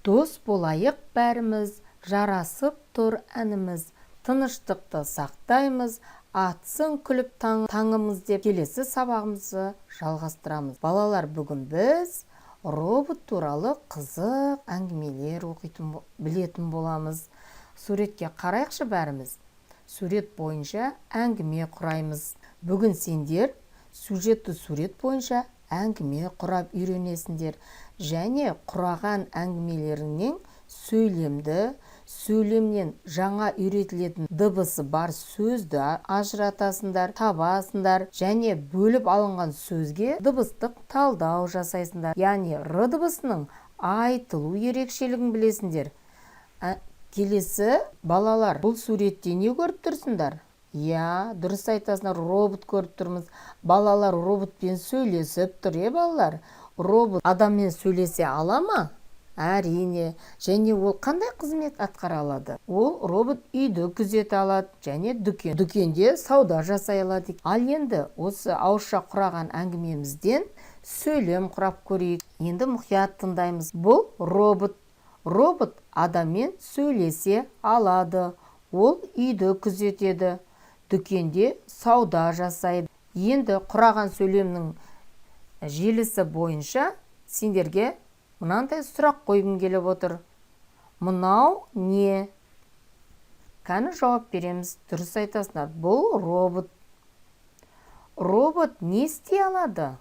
Дос болайық бәріміз, жарасып тұр әніміз, тыныштықты сақтаймыз, атсын күліп таңымыз деп келесі сабағымызды жалғастырамыз. Балалар, бүгін біз робот туралы қызық әңгімелер оқитын, білетін боламыз. Суретке қарайықшы бәріміз. Сурет бойынша әңгіме құраймыз. Бүгін сендер сюжетті сурет бойынша әңгіме құрап үйренесіңдер және құраған әңгімелеріңнен сөйлемді, сөйлемнен жаңа үйретілетін дыбысы бар сөзді ажыратасыңдар, табасыңдар және бөліп алынған сөзге дыбыстық талдау жасайсыңдар, яғни р дыбысының айтылу ерекшелігін білесіңдер. Келесі, балалар, бұл суретте не көріп тұрсыңдар? Иә, дұрыс айтасыңдар, робот көріп тұрмыз. Балалар роботпен сөйлесіп тұр, иә, балалар? Робот адаммен сөйлесе ала ма? Әрине. Және ол қандай қызмет атқара алады? Ол робот үйді күзете алады және дүкенде сауда жасай алады. Ал енді осы ауызша құраған әңгімемізден сөйлем құрап көрейік. Енді мұқият тыңдаймыз. Бұл робот. Робот адаммен сөйлесе алады. Ол үйді күзетеді, дүкенде сауда жасайды. Енді құраған сөйлемнің желісі бойынша сендерге мынандай сұрақ қойғым келіп отыр: мынау не? Кәні, жауап береміз. Дұрыс айтасыңдар, бұл робот. Робот не істей алады?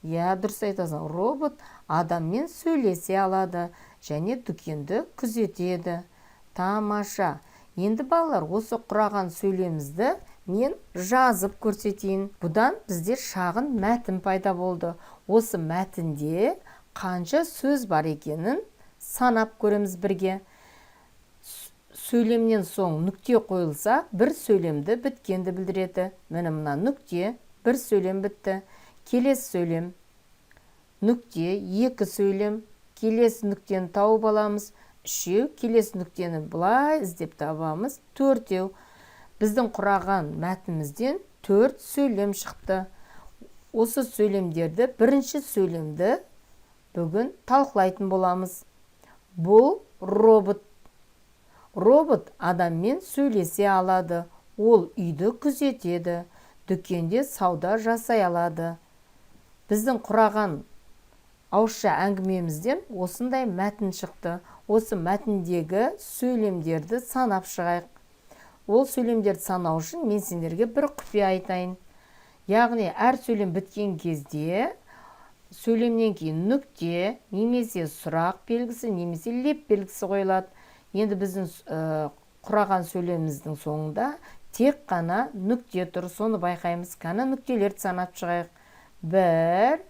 Иә, дұрыс айтасың, робот адаммен сөйлесе алады және дүкенді күзетеді. Тамаша! Енді, балалар, осы құраған сөйлемімізді мен жазып көрсетейін. Бұдан бізде шағын мәтін пайда болды. Осы мәтінде қанша сөз бар екенін санап көреміз бірге. Сөйлемнен соң нүкте қойылса, бір сөйлемді біткенді білдіреді. Міне, мына нүкте, бір сөйлем бітті. Келесі сөйлем, нүкте, екі сөйлем. Келесі нүктені тауып аламыз, үшеу. Келесі нүктені былай іздеп табамыз, төртеу. Біздің құраған мәтінімізден төрт сөйлем шықты. Осы сөйлемдерді, бірінші сөйлемді бүгін талқылайтын боламыз. Бұл робот. Робот адаммен сөйлесе алады. Ол үйді күзетеді, дүкенде сауда жасай алады. Біздің құраған ауызша әңгімемізден осындай мәтін шықты. Осы мәтіндегі сөйлемдерді санап шығайық. Ол сөйлемдерді санау үшін мен сендерге бір құпия айтайын, яғни әр сөйлем біткен кезде сөйлемнен кейін нүкте немесе сұрақ белгісі немесе леп белгісі қойылады. Енді біздің құраған сөйлеміміздің соңында тек қана нүкте тұр, соны байқаймыз. Кәні, нүктелерді санап шығайық: бір,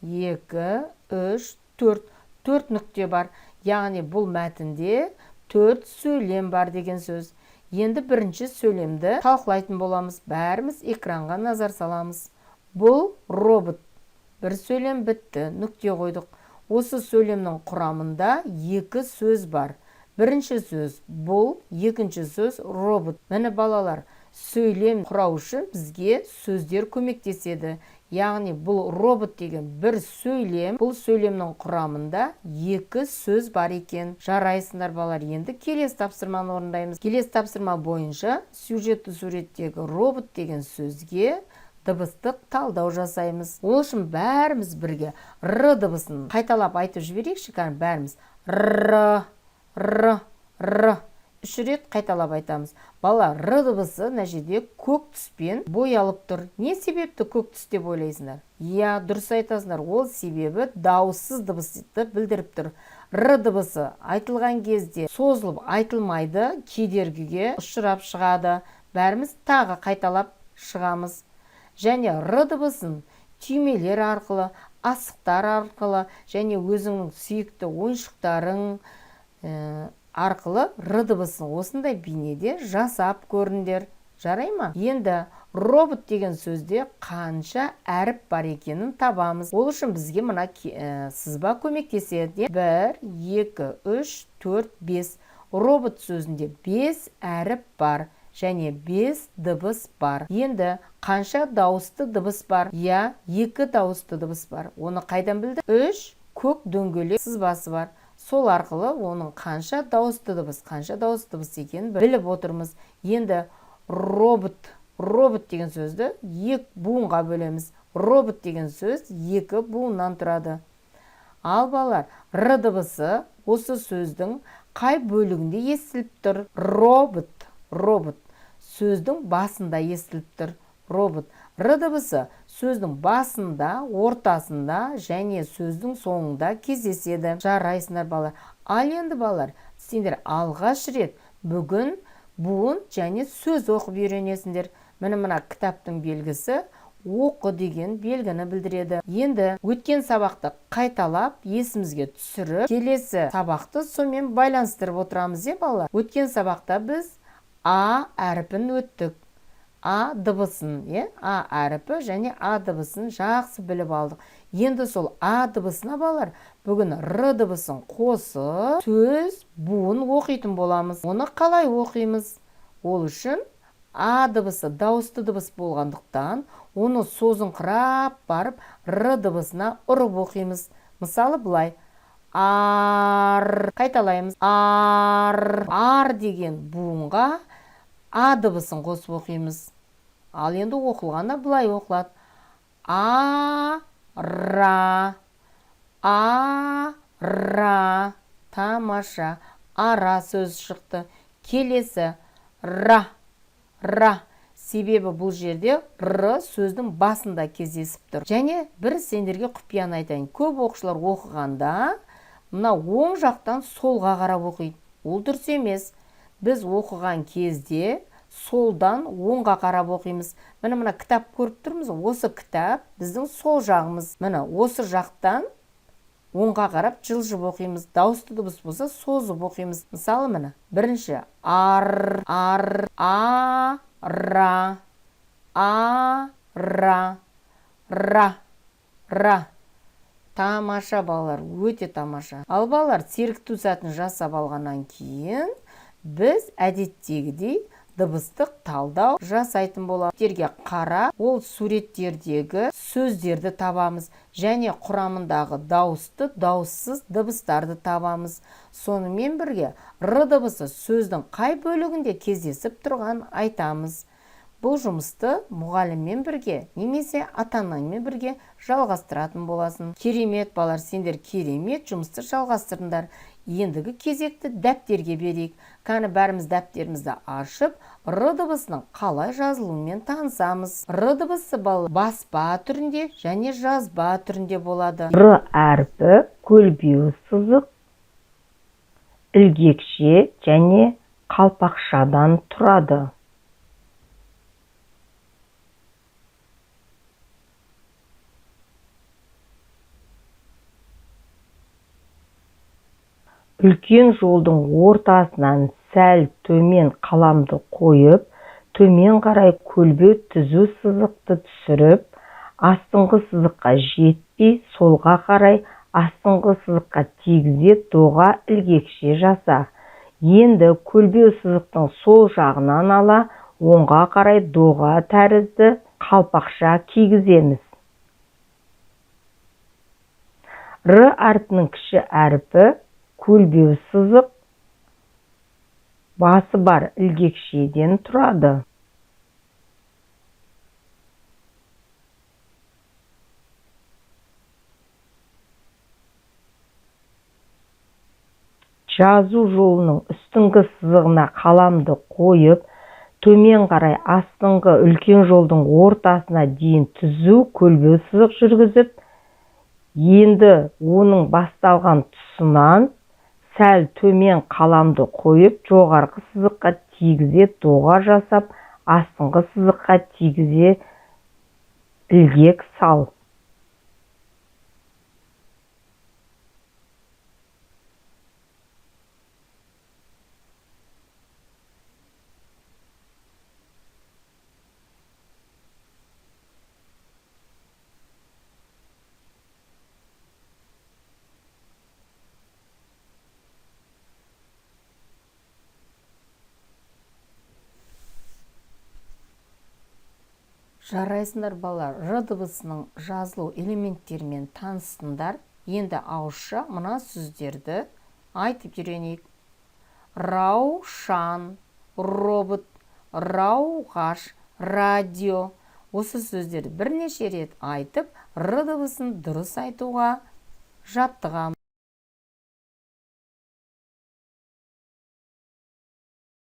екі, үш, төрт. Төрт нүкте бар, яғни бұл мәтінде төрт сөйлем бар деген сөз. Енді бірінші сөйлемді талқылайтын боламыз. Бәріміз экранға назар саламыз. Бұл робот. Бір сөйлем бітті, нүкте қойдық. Осы сөйлемнің құрамында екі сөз бар. Бірінші сөз — бұл, екінші сөз — робот. Міне, балалар, сөйлем құрау үшін бізге сөздер көмектеседі, яғни бұл робот деген бір сөйлем, бұл сөйлемнің құрамында екі сөз бар екен. Жарайсыңдар, балалар! Енді келесі тапсырманы орындаймыз. Келесі тапсырма бойынша сюжетті суреттегі робот деген сөзге дыбыстық талдау жасаймыз. Ол үшін бәріміз бірге р дыбысын қайталап айтып жіберейікші. Кәні, бәріміз: р, р, р. Үш рет қайталап айтамыз. Бала, р дыбысы мына жерде көк түспен боялып тұр. Не себепті көк түс деп ойлайсыңдар? Иә, дұрыс айтасыңдар, ол себебі дауыссыз дыбысты білдіріп тұр. Р дыбысы айтылған кезде созылып айтылмайды, кедергіге ұшырап шығады. Бәріміз тағы қайталап шығамыз. Және р дыбысын түймелер арқылы, асықтар арқылы және өзіңнің сүйікті ойыншықтарың арқылы р дыбысын осындай бейнеде жасап көріңдер, жарай ма? Енді робот деген сөзде қанша әріп бар екенін табамыз. Ол үшін бізге мына сызба көмектеседі. Бір, екі, үш, төрт, бес. Робот сөзінде бес әріп бар және бес дыбыс бар. Енді қанша дауысты дыбыс бар? Иә, екі дауысты дыбыс бар. Оны қайдан білдік? Үш көк дөңгелек сызбасы бар. Сол арқылы оның қанша дауысты дыбыс, қанша дауысты дыбыс екенін біліп отырмыз. Енді робот, робот деген сөзді екі буынға бөлеміз. Робот деген сөз екі буыннан тұрады. Ал балалар, р дыбысы осы сөздің қай бөлігінде естіліп тұр? Робот, робот сөздің басында естіліп тұр. Робот. Р дыбысы сөздің басында, ортасында және сөздің соңында кездеседі. Жарайсыңдар, балалар. Ал енді, балалар, сендер алғаш рет бүгін буын және сөз оқып үйренесіңдер. Міне, мына кітаптың белгісі оқы деген белгіні білдіреді. Енді өткен сабақты қайталап, есімізге түсіріп, келесі сабақты сонымен байланыстырып отырамыз, е, балалар. Өткен сабақта біз А әрпін өттік. А дыбысын, е? А әрпі және А дыбысын жақсы біліп алдық. Енді сол А дыбысына, балалар, бүгін Р дыбысын қосып, сөз буын оқитын боламыз. Оны қалай оқимыз? Ол үшін А дыбысы дауысты дыбыс болғандықтан, оны созыңқырап барып, Р дыбысына ұрып оқимыз. Мысалы, былай. Ар. Қайталаймыз. Ар. Ар деген буынға А дыбысын қосып оқимыз. Ал енді оқылғанда былай оқылады. А, ра. А, ра. Тамаша. Ара сөз шықты. Келесі. Ра. Ра. Себебі бұл жерде р сөздің басында кездесіп тұр. Және бір сендерге құпияны айтайын. Көп оқушылар оқығанда мына оң жақтан солға қарап оқиды. Ол дұрыс емес. Біз оқыған кезде солдан оңға қарап оқимыз. Міне, мына кітап көріп тұрмыз. Осы кітап біздің сол жағымыз. Міне, осы жақтан оңға қарап жылжып оқимыз. Дауысты дыбыс болса созып оқимыз. Мысалы, міне, бірінші ар, ар, а, ра, а, ра, ра, ра. Тамаша, балалар, өте тамаша. Ал балалар, серікту сәтін жасап алғаннан кейін біз әдеттегідей дыбыстық талдау жасайтын боламыз. Суреттерге қарап, ол суреттердегі сөздерді табамыз және құрамындағы дауысты, дауыссыз дыбыстарды табамыз. Сонымен бірге р дыбысы сөздің қай бөлігінде кездесіп тұрғанын айтамыз. Бұл жұмысты мұғаліммен бірге немесе ата-анаңмен бірге жалғастыратын боласың. Керемет, балалар, сендер керемет жұмысты жалғастырдыңдар. Ендігі кезекті дәптерге берейік. Кәні, бәріміз дәптерімізді ашып, р дыбысының қалай жазылуымен танысамыз. Р дыбысы, балалар, баспа түрінде және жазба түрінде болады. Р әрпі көлбеу сызық, ілгекше және қалпақшадан тұрады. Үлкен жолдың ортасынан сәл төмен қаламды қойып, төмен қарай көлбеу түзу сызықты түсіріп, астыңғы сызыққа жетпей, солға қарай астыңғы сызыққа тигізе доға ілгекше жаса. Енді көлбеу сызықтың сол жағынан ала, оңға қарай доға тәрізді қалпақша кигіземіз. Р әрпінің кіші әрпі көлбеу сызық, басы бар ілгекшеден тұрады. Жазу жолының үстіңгі сызығына қаламды қойып, төмен қарай астыңғы үлкен жолдың ортасына дейін түзу көлбеу сызық жүргізіп, енді оның басталған тұсынан сәл төмен қаламды қойып, жоғарғы сызыққа тигізе доға жасап, астыңғы сызыққа тигізе ілгек сал. Жарайсыңдар, балалар, р дыбысының жазылу элементтерімен таныстыңдар. Енді ауызша мына сөздерді Айтып үйренейік. Раушан — робот, рауғаш — радио. Осы сөздерді бірнеше рет айтып, р дыбысын дұрыс айтуға жаттығамыз.